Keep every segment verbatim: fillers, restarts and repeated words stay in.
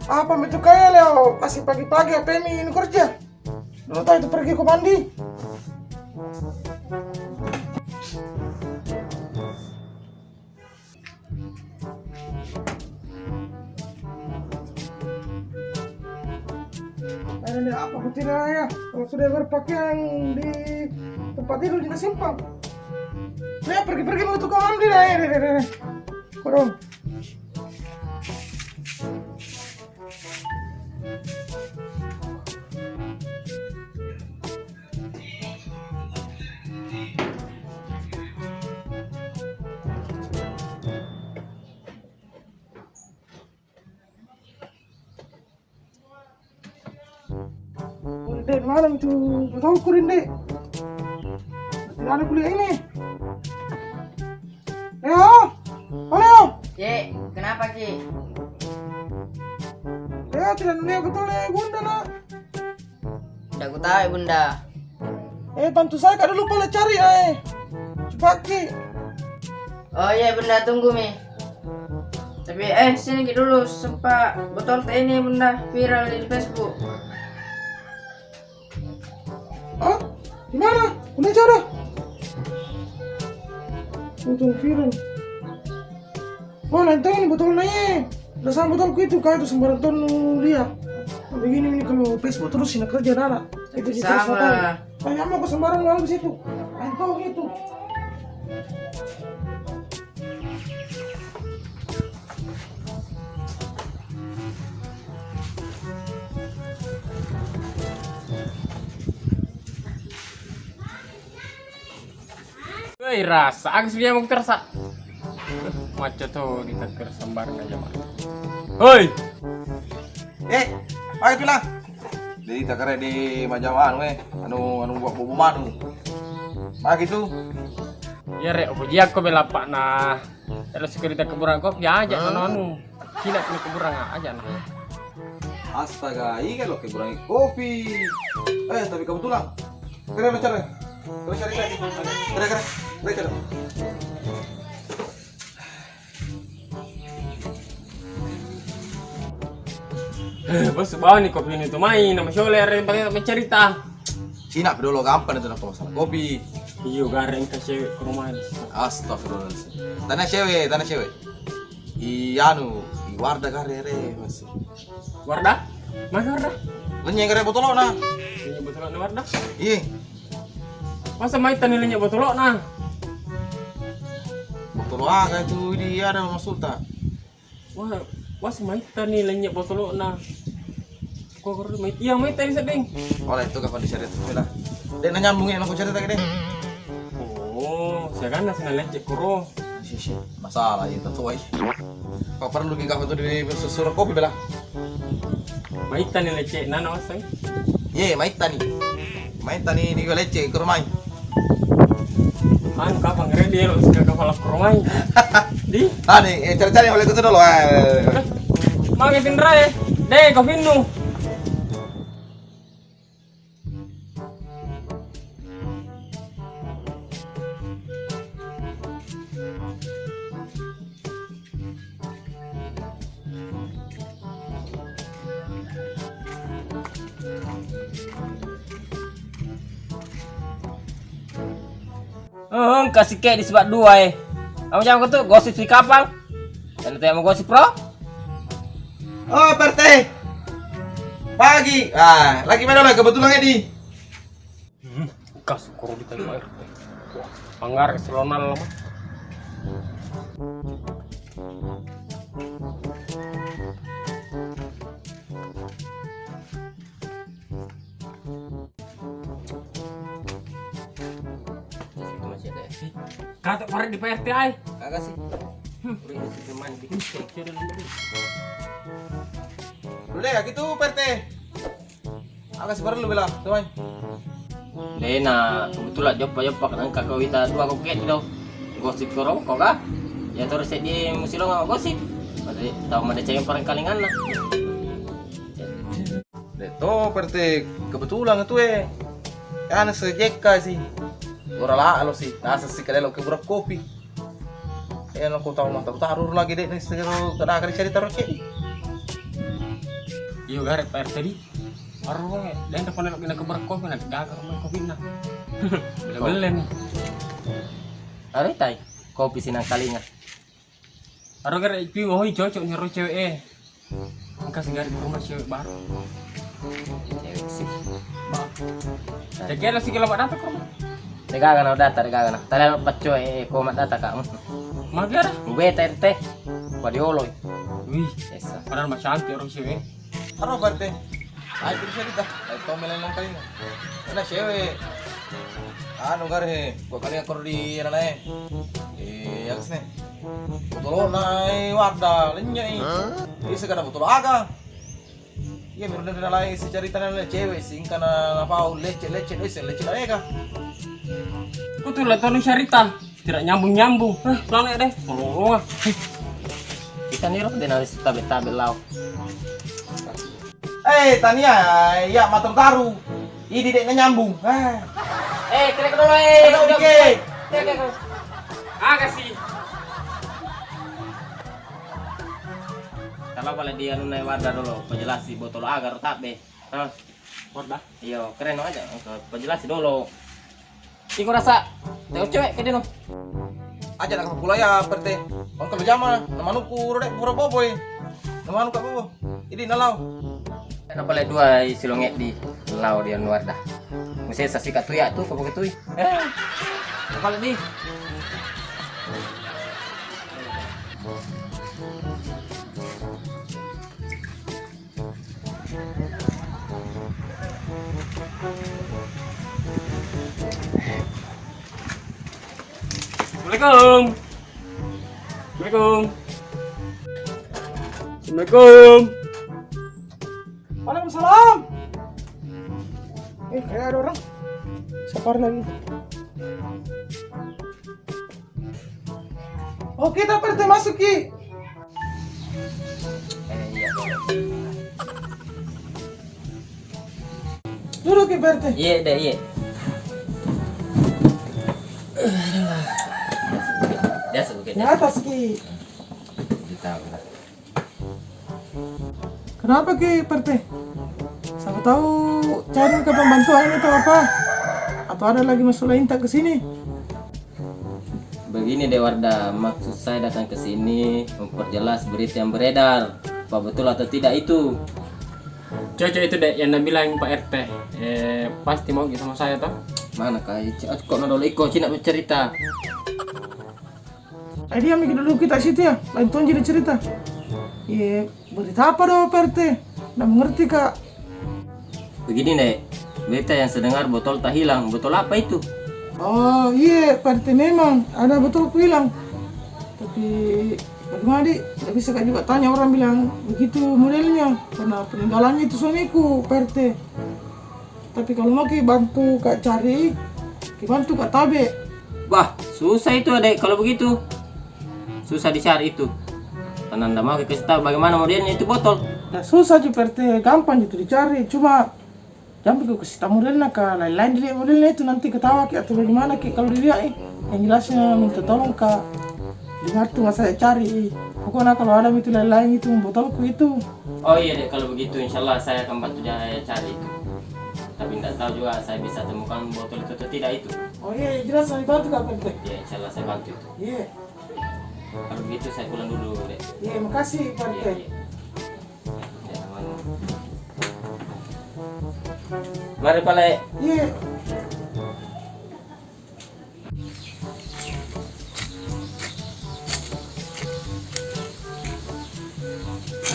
Apa metu kaya, Leo? Masih pagi-pagi H P-mi ini kerja? Dulu tahu itu pergi ke mandi. Ada apa kecil ya? Kalau sudah berpakaian di tempat tidur, kita simpang. Dia pergi-pergi mau tukang mandi dah, eh, deh, deh, deh. Kodong. Dek, mana itu botolku, Dek? Tidak ada kuliah ini. Leo, oh, Leo. Cek, kenapa, Cek? Leo, tidak melihat botol, eh, Bunda, nak. Tidak kutahu, Bunda. Eh, bantu saya, kak, dulu boleh cari, eh. Cepatki. Oh iya, Bunda, tunggu mi. Tapi, eh, sini ki dulu, sempat botol teh ini, Bunda, viral di Facebook. Hah? Di mana? Udah, coba. Botol viral. Oh, lain tahu ini botol naik. Udah sama botolku itu, kak, itu sembarang tahun dia. Begini ini kalau Facebook terus sini kerja, Dara. Itu di sama. Ayo, mau ke sembarang lalu ke situ. Lain tahu gitu. Woi, rasa, aku sebenarnya mau terasa. Macet tuh, ditegur sembarang aja, Mak. Hoi. Eh, apa itu lah? Jadi tak kira di majama anu, eh, anu, anu buat bubu manu. Apa gitu? Iya, Rek, uji aku bela pak nah. Terus sekali tak keburang kopi aja, anu, anu. Cina punya keburang aja nah. Astaga, iya lo keburang kopi. Eh, tapi kebetulan. Kira, kira, kira, kira, kira, kira, kira. Eh, bos, bawa nih kopi ini tuh main, nama Syole, ada yang pakai mencerita. Cina dulu gampang itu, apa masalah kopi. Iyo, gareng ke cewek ke rumah. Astagfirullahaladzim. Tanah cewek, tanah cewek. I anu, i Warda kare re, Mas. Warda? Mana Warda? Lenyeng kare botolona. Lenyeng botolona Warda? Iya. Masa maita ni lenyeng botolona? Botol aga itu dia ada maksudta. Wah, wah, maita ni lenyeng botolona. Kok koro maita? Iya, maita ni sedeng. Oleh itu kapan dicerita lah. Dek, nanyambung ya, aku cerita gede. Oh, saya kan nasi lecek koro. Sisi, masalah itu tuh, wai. Kau perlu ki kau tuh di suruh kopi bela. Maita ni lecek nana waseng. Ye, maita ni. Maita ni di lecek ke rumah. Anu kapang keren dia lo suka kapal ke rumah. Di? Tadi, eh, cari-cari oleh itu dulu. Eh. Mage tinrai. Deh, kau pinnu. Eh, engka sikke di sebab dua, eh. Kamu jangan tu gosip si kapang. Dan tu yang mau gosip, bro. Oh, P R T. Pagi. Ah, lagi mana lo? Kebetulan, Edi. Hmm, kas koro di tengah air. Wah, anggar selonal lama. Kata parah di P R T ai. Kagak sih. Hmm. Udah isi cuman bikin cek. Udah ya gitu P R T. Aga siparellu bela, tuai. Dena, kebetulan joppa-joppa kan engka kau wita dua kau kek do. Gosip koro kau ga? Ya terus di musilong gosip. Tau madeceng parengkalinganna. De to P R T, kebetulan tu eh. Anu sejekka sih. Ora la lo sih, nasa sih kalelo ke burang kopi. Eh, lo ko tau mata taru lagi de ni segero kada kari cerita roke. Iyo gare Pak R T di. Aro e, den pole lagi nak berkopi, nak gaga rumah kopi na. Belle-belle ni. Aro tai kopi Sinangkalinga. Aro gare pi, oh, cocok ni ro cewek e. Engka sigari ke rumah cewek baru. Cewek sih. Ba. Jadi ada sih kalau data ke rumah. Tegagana data, tegagana. Tadi paccoe ko mat data ka. Magi ada? Beta R T. Wadiolo. Wih. Esa. Padahal masih cantik orang cewek. Aro Pak R T. Ai bisa kita. Ai to melen nang kali. Mana cewek? Anu gare, kok kali aku di anak nae. Eh, yang sini. Botolona e Warda, lenynye'i. Hah? Isseng kada botol aga. Iya, mi ro nalai sicarita nalai cewek, singkana napau lecce-lecce, isseng lecce nalai ka. Kutu la tonu carita, tidak nyambung-nyambung. Eh, lana deh, tolong ah. Kita niro de nalai tabe-tabe lao. Eh, tania, iya, mator taru. Idi de' nanyambung. Eh. Eh, trek dulu, eh. Ayo, dong. Dike. Trek, trek, trek. Aga sih? Kalau pale di anu nae Warda dulu, pejelasi botol aga ro tabbe. Hah? Warda? Iyo, keren aja. Pejelasi dulu. Iko rasa, teo cewek ke dino. Aja nak pula ya, Pak R T. Engka lu jama, na manukku ro de' pura boboi. Na manukku bobo. Idi nalao. Kenapa le dua i silongeddi lao di anu Warda. Musessa sika tuya tu, ko pake tui. Eh. Apa le di? Assalamualaikum. Assalamualaikum. Assalamualaikum. Waalaikumsalam. Eh, kayak ada orang. Sabar lagi. Oh, kita Pak R T masuk ki. Eh, iya. Duduk ki, Pak R T. Iya, deh, iya. Biasa begitu. Di atas ki. Di tangga. Kenapa ki, Pak R T? Siapa tahu cari ke pembantu ini atau apa? Atau ada lagi masalah intak ke sini? Begini deh Warda, maksud saya datang ke sini memperjelas berita yang beredar, apa betul atau tidak itu. Cocok itu deh yang nabilang Pak R T. Eh, pasti mau gitu sama saya toh. Mana kai? Kok nadolo iko cina bercerita. Eh, diam ki dulu kita situ ya, lain tonji di cerita. Iya, berita apa do Pak R T? Nggak mengerti kak. Begini deh, berita yang saya dengar botol tak hilang. Botol apa itu? Oh iya Pak R T, memang ada botolku hilang. Tapi bagaimana di? Nggak bisa kak juga tanya orang bilang begitu modelnya karena peninggalannya itu suamiku Pak R T. Tapi kalau mau ki bantu kak cari, ki bantu kak tabe. Wah, susah itu adek kalau begitu. Susah dicari itu. Karena ndak mau ki kasih tahu bagaimana modelnya itu botol. Nah, susah ji Pak R T, gampang itu dicari. Cuma jangan ki kasih tahu modelnya kak, lain-lain dilihat modelnya itu nanti ketawa ki atau bagaimana ki kalau dilihat eh. Yang jelasnya minta tolong kak. Dengar tuh saya cari. Pokoknya kalau ada itu lain-lain itu botolku itu. Oh iya dek, kalau begitu insya Allah saya akan bantu ja-, cari itu. Tapi nggak tahu juga saya bisa temukan botol itu atau tidak itu. Oh iya, jelas saya bantu kak Pak R T. Ya insya Allah saya bantu itu. Iya. Kalau begitu saya pulang dulu dek. Iya, makasih Pak R T. Iya, iya. Ya, aman. Mari Pak Le. Iya.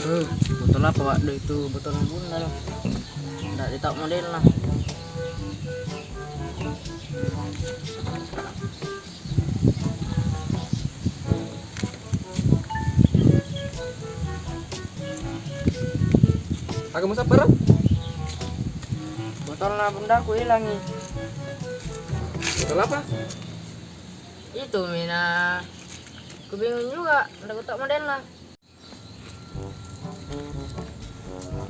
Aduh, botol apa, Wak? Duh, itu botol guna loh. Ndak ditahu modelnya. Aga musabbara? Botolna bundaku hilangi. Botol apa? Itu mina. Ku bingung juga, ndak ku tahu modelna.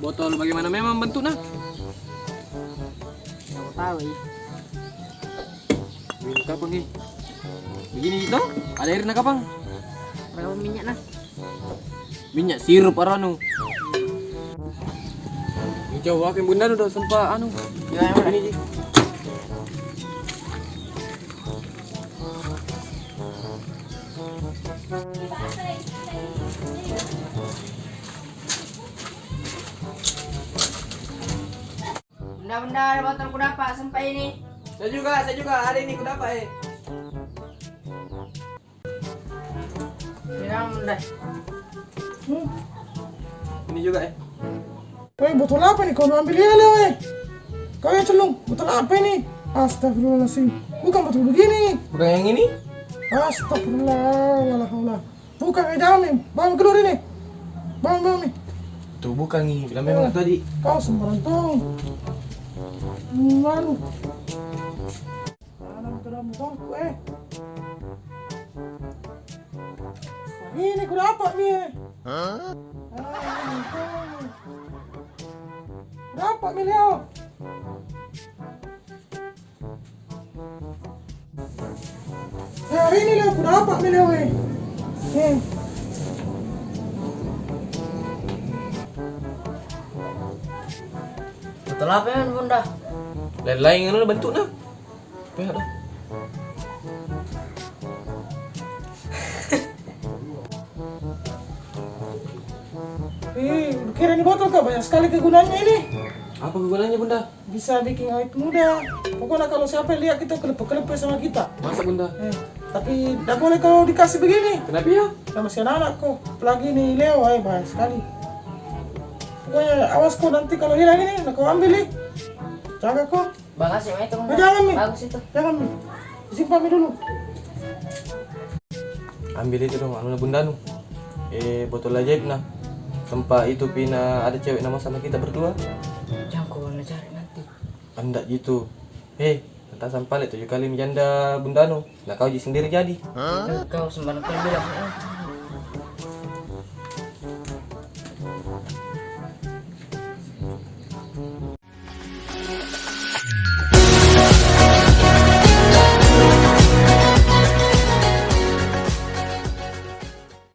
Botol bagaimana memang bentuknya? Ndak ku tahu, iya. Minum kapang, eh. Begini itu, ada airnya kapang. Berapa minyaknya? Minyak sirup aranu. Jauh waktu bunda udah sempat anu. Ya, ini ji. Bunda, bunda, ada botol ku dapat sempat ini. Saya juga, saya juga, ada ini ku dapat, eh. Ini juga, eh. Woi, botol apa nih kau ambil ya, Leo, eh? Kau ya celung, botol apa ini? Astagfirullahaladzim, bukan botol begini. Bukan yang ini? Astagfirullah, wala haula. Bukan, eh, jangan nih. Bawa keluar ini. Bawa, bawa nih. Tuh, bukan ini. Bilang memang tadi. Kau sembarang tong. Hmm, anu. Mana motor kamu, Bang? Eh. Ini ku dapat nih. Hah? Ah, ini. Dapat nih, Leo. Eh, ini, Leo, ku dapat nih, Leo, eh. Eh. Betul apa ya, Bunda? Lain-lain anu bentuknya. Lihat dah. Ih, kira ini botol kak banyak sekali kegunaannya ini. Apa kegunaannya, Bunda? Bisa bikin awet muda. Pokoknya kalau siapa yang lihat kita kelepe-kelepe sama kita. Masa, Bunda? Eh, tapi tidak boleh kalau dikasih begini. Kenapa ya? Sama si anak-anak kok. Apalagi ini Leo, eh, bahaya sekali. Pokoknya awas kok nanti kalau hilang ini, nah kau ambil nih. Jaga kok. Makasih, Mai, itu. Eh, jangan, Mi. Bagus itu. Jangan, Mi. Simpan, Mi, dulu. Ambil itu dong, anu, bundanu. Eh, botol ajaib, nah. Tempat itu pina ada cewek nama sama kita berdua. Jangan kau warna cari nanti. Anda gitu. Eh, entah sampale tujuh kali mi janda bundanu. Nah, kau ji sendiri jadi. Hah? Kau sembarang kau bilang, eh.